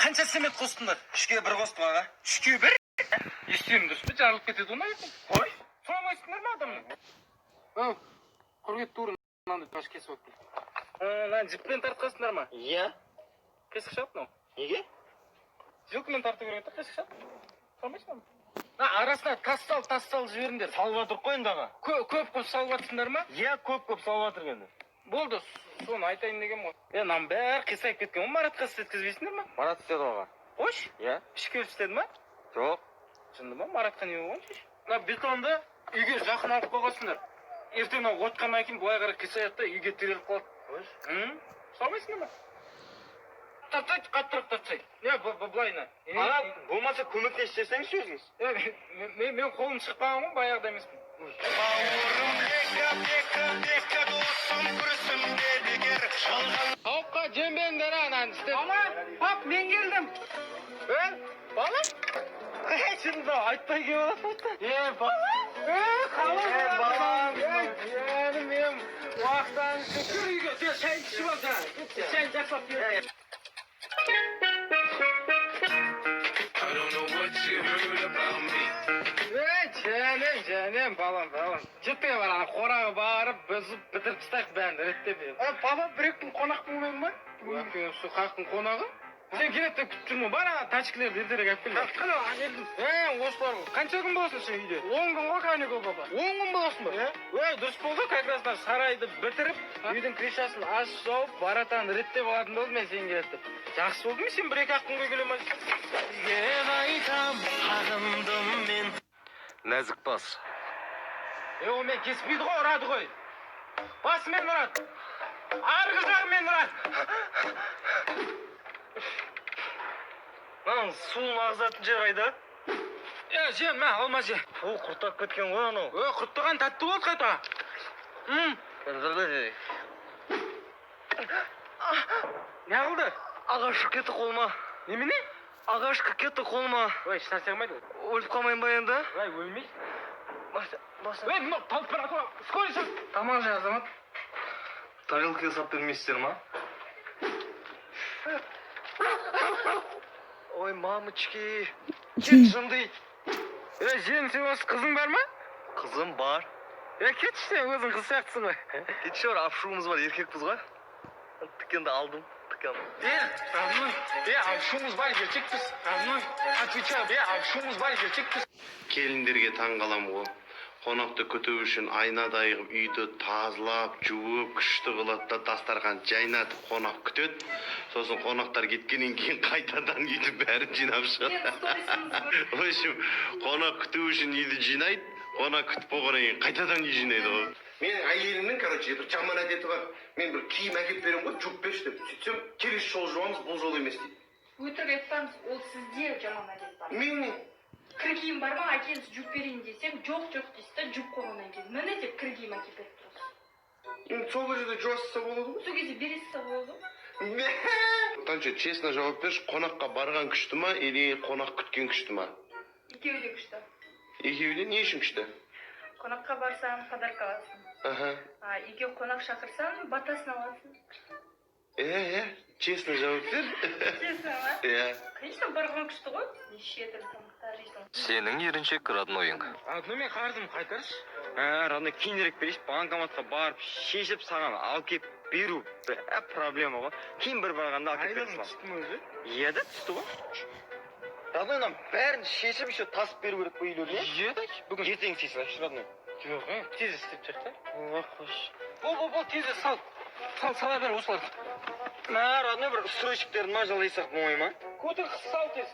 Қанша цемент қостыңдар? 3-1 қостық, аға. 3-1? Естуім дұрыс па? Жарылып кетеді ғой мына ертең. Қой, сұрамайсыңдар ма адамнан? Ау, құргет, тура мынандай тас кесіп алып кел. Мынаны жіппен тартқансыңдар ма? Иә. Қисық шығады мынау. Неге? Жилкамен тарту керек еді, қисық шығады. Сұрамайсыңдар ма? Мына арасына тас салып, тас салып жіберіңдер. Салып жатырық қой енді, аға. Көп көп салып жатсыңдар ма? Иә, көп көп салып жатырық енді. Болды, соны айтайын дегенмін ғой. Е, мынаның бәрі қисайып кеткен ғой. Маратқа істеткізбейсіңдер ма? Марат істеді, аға. Қойшы. Иә. Ішке істеді ма? Жоқ. Жынды ма? Маратқа не болған шеш? Мына бетонды үйге жақын алып қойғансыңдар. Ертең мынау отқаннан кейін былай қарай қисаяды да, үйге тіреліп қалады. Қойшы. Сұрамайсыңдар ма? Тартсайшы, қаттырақ тартсай. Не, былайына. Аға, болмаса көмектесіп жіберсеңізші өзіңіз. Е, мен қолым шықпаған ғой, баяғыда емеспін. Бауырым, екі, екі, екі досым күрсінбе бекер жалған. Тауыққа жем беріңдер, ананы істеп. Ана, пап, мен келдім. Е, бала? Ей, шынында айтпай келіп аласың. Е, бала? Е, қалай? Е, балам. Е, жаным менің, уақыттан кір үйге, сен шайыңды ішіп ал жаңа. Шайыңды жақсылап бер. I don't know what you heard about me. Ей, жаным, жаным, балам, балам. Жетпей бар, ана қораға барып, бұзып, бітіріп тастайық бәрін реттеп. Е, папа, бір екі күн қонақ болмаймын ба? Өйткені сол қаяқтың қонағы? Сен келеді деп күтіп жүрмін. Бар, ана тачкілерді ертерек алып кел. Әкелдім. Е, осылар ғой. Қанша күн боласың сен үйде? 10 күн ғой, каникул, папа. 10 күн боласың ба? Е, дұрыс болды, как раз мына сарайды бітіріп, үйдің крышасын ашып жауып, воротаны реттеп алатын болдым мен сен келеді деп. Жақсы болды ма, сен бір екі ақ күнге келе ма? Үйге қайтам, сағындым мен. Нәзік бас. Е, ол мен кеспейді ғой, ұрады ғой. Басымен ұрады. Арғы жағымен ұрады. Мынаның суын ағызатын жер қайда? Е, же, мә, алма же. Фу, құрттап кеткен ғой анау. Е, құрттаған тәтті болды қайта. Не қылды? Ағаш кіріп кетті қолыма. Немене? Ағаш кіріп кетті қолыма. Ой, ешнәрсе қылмайды ол. Өліп қалмайын ба енді? Ой, өлмейсің. Баса. Ей, мынау талып бара жатыр. Скорый шақыр. Тамақ же, азамат. Тарелкаға салып бермейсіздер ма? Ой, мамочки. Кет, жынды ит. Е, жиен, сен осы қызың бар ма? Қызым бар. Е, кетші, сен өзің қыз сияқтысың ғой. Кетші бар, апшуымыз бар, еркекпіз ғой. Тікенді алдым, тікен. Е, родной, е, апшуымыз бар, еркекпіз. Родной, отвечаю, е, апшуымыз бар, еркекпіз. Келіндерге таң қаламын ғой. Қонақты күту үшін айнадай қылып үйді тазалап, жуып, күшті қылады да, дастархан жайнатып қонақ күтеді. Сосын қонақтар кеткеннен кейін қайтадан үйді бәрін жинап шығады. В общем, қонақ күту үшін үйді жинайды, қонақ күтіп болғаннан кейін қайтадан үй жинайды ғой. Менің әйелімнің, короче, бір жаман әдеті бар. Мен бір киім әкеліп беремін ғой, жуып берші деп. Сөйтсем, келесі жолы жуамыз, бұл жолы емес дейді. Өтірік айтпаңыз, ол сізде жаман әдет бар. Мен не? Кір киім бар ма, әкеліңіз, жуып берейін десем, жоқ, жоқ дейсіз да, жуып қойғаннан кейін міне деп кір киім әкеліп беріп тұрасыз. Енді сол жерде жуа салса болады ғой. Сол кезде бере салса болады ғой. Танчо, честно жауап берші, қонаққа барған күшті ма или қонақ күткен күшті ма? Екеуі де күшті. Екеуі де не үшін күшті? Қонаққа барсаң, подарка аласың. А үйге қонақ шақырсаң, батасын аласың. Е, честно жауап бер. Честно ма? Иә. Конечно, барған күшті ғой, неше түрлі тамақтар жейсің. Сенің еріншек роднойың. Родной, мен қарызымды қайтаршы. Ә, родной, кейінірек берейінші, банкоматқа барып, шешіп саған алып келіп беру бә, проблема ғой. Кейін бір барғанда алып келіп бере Айлығың саламын. түсті ме өзі? Иә да, түсті ғой. Родной, мынаның бәрін шешіп, еще тасып беру керек қой үйлеріне. Иә да, бүгін. Ертең істей салайықшы, родной. Жоқ, е, тез істеп шығайық та. Ой, қойшы. Бол, бол, бол, тез сал. Сал, сала бер осыларды. Мә, родной, бір стройщиктерді ма жалдайсақ болмай ма? Көтер, сал тез.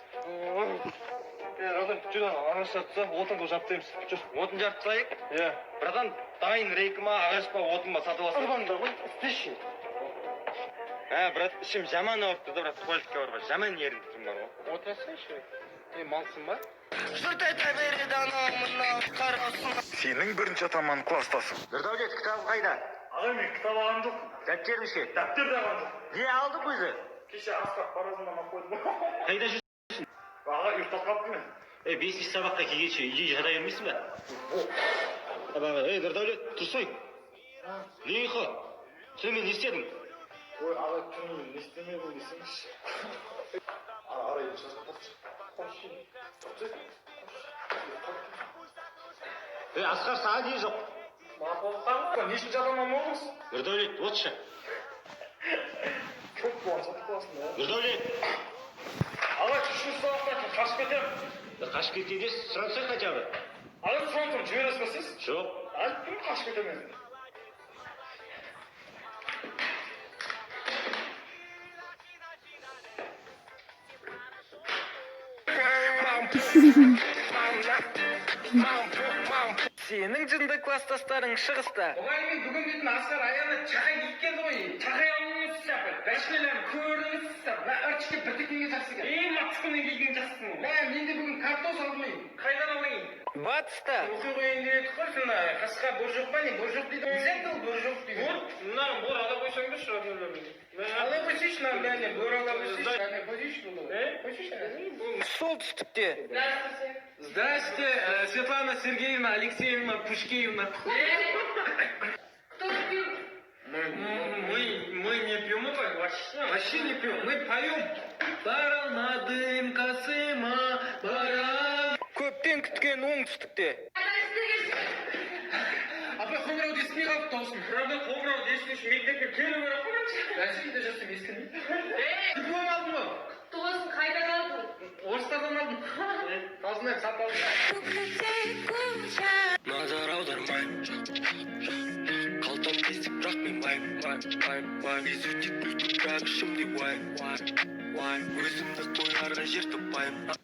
Е, родной, жүр, ана ағаш жарып таста, отын қылып жарып тастаймыз. Жүр. Отын жарып тастайық. Иә. Братан, дайын рейка ма, ағаш па, отын ба сатып алсың. Ұрбаңдар ғой, істеші. Ә, брат, ішім жаман ауырып тұр да, брат, туалетке баруға жаман ерініп тұрмын бар ғой. Отырсайшы. Е, малсың ба? Жұрт айта береді анау мынау қарасын. Сенің бірінші атаман класстасың. Нұрдәулет, кітабың қайда? Аға, мен кітап алған жоқпын. Дәптерін ше? Дәптер де алған жоқпын. Не алдың өзі? Кеше Асқар таразынан алып қойдым. Қайда жүрсің? Аға, ұйықтап қалыппын мен. Е, бесінші сабаққа келгенше үйде жата бермейсің ба? Сабағы, ей, Нұрдәулет, тұрсай. Не ұйқы? Сен мен не істедің? Ой, ағай, түнімен не істемедім десеңізші. Арай шашып тұршы. Ей, Асқар, саған не жоқ? Не үшін жадаман болдыңыз? Нұрдәулет, отшы. Көп болған сатып қаласың да. Нұрдәулет. Ағай, үшінші сабақтан кейін қашып кетемін. Қашып кеткенде сұрансай хотя бы. Ағай, сұрансам жібересіз ба сіз? Жоқ. Айттым, қашып кетемін енді. Сенің жынды класстастарың шығыста. Мұғаліммен бүгін дейтін Асқар аяғына чақай киіп келді ғой. Чақай алыңыз сапы. Бәшкелерін көріңіз сапы. Мә, ырчке бірдеңеге жақсы екен. Ей, матүскінен келген жақсысың. Мә, мен де бүгін картоз алдым. Қайдан алайын? Батыста. Оқи қояйын деп едік қой сонда. Қасқа бор жоқ па не? Бор жоқ дейді. Обязательно бор жоқ дейді. Бор, мынаны бор ала қойсаңдаршы, роднойларым. Ала қойсайшы, мынаны бәріне бор ала қойсайшы. Әне, қойсайшы бұл. Қойсайшы. Солтүстікте. Здравствуйте. Здрасте, Светлана Сергеевна Алексеевна Пушкеевна. Кто пьет? Мы не пьем это вообще. Вообще не пьем, мы поем. Баралмадым Касыма, барал. Көптен күткен оңтүстікте. Апа, қоңырауды естімей қалып дауысым. Правда, қоңырауды есту үшін мектепке келу керек қой. Бәсе, үйде жатсам естілмейді. Диплом алдым ғой. Құтты болсын, қайдан алдың? Орыстардан алдым. Талшынай сатып алдым. Назар аудармаймын. Қалтам тесік, бірақ мен байым, байым, байым. Езу тек күлкі, бірақ ішімде уайым, уайым. Өзімді қоярға жер таппаймын.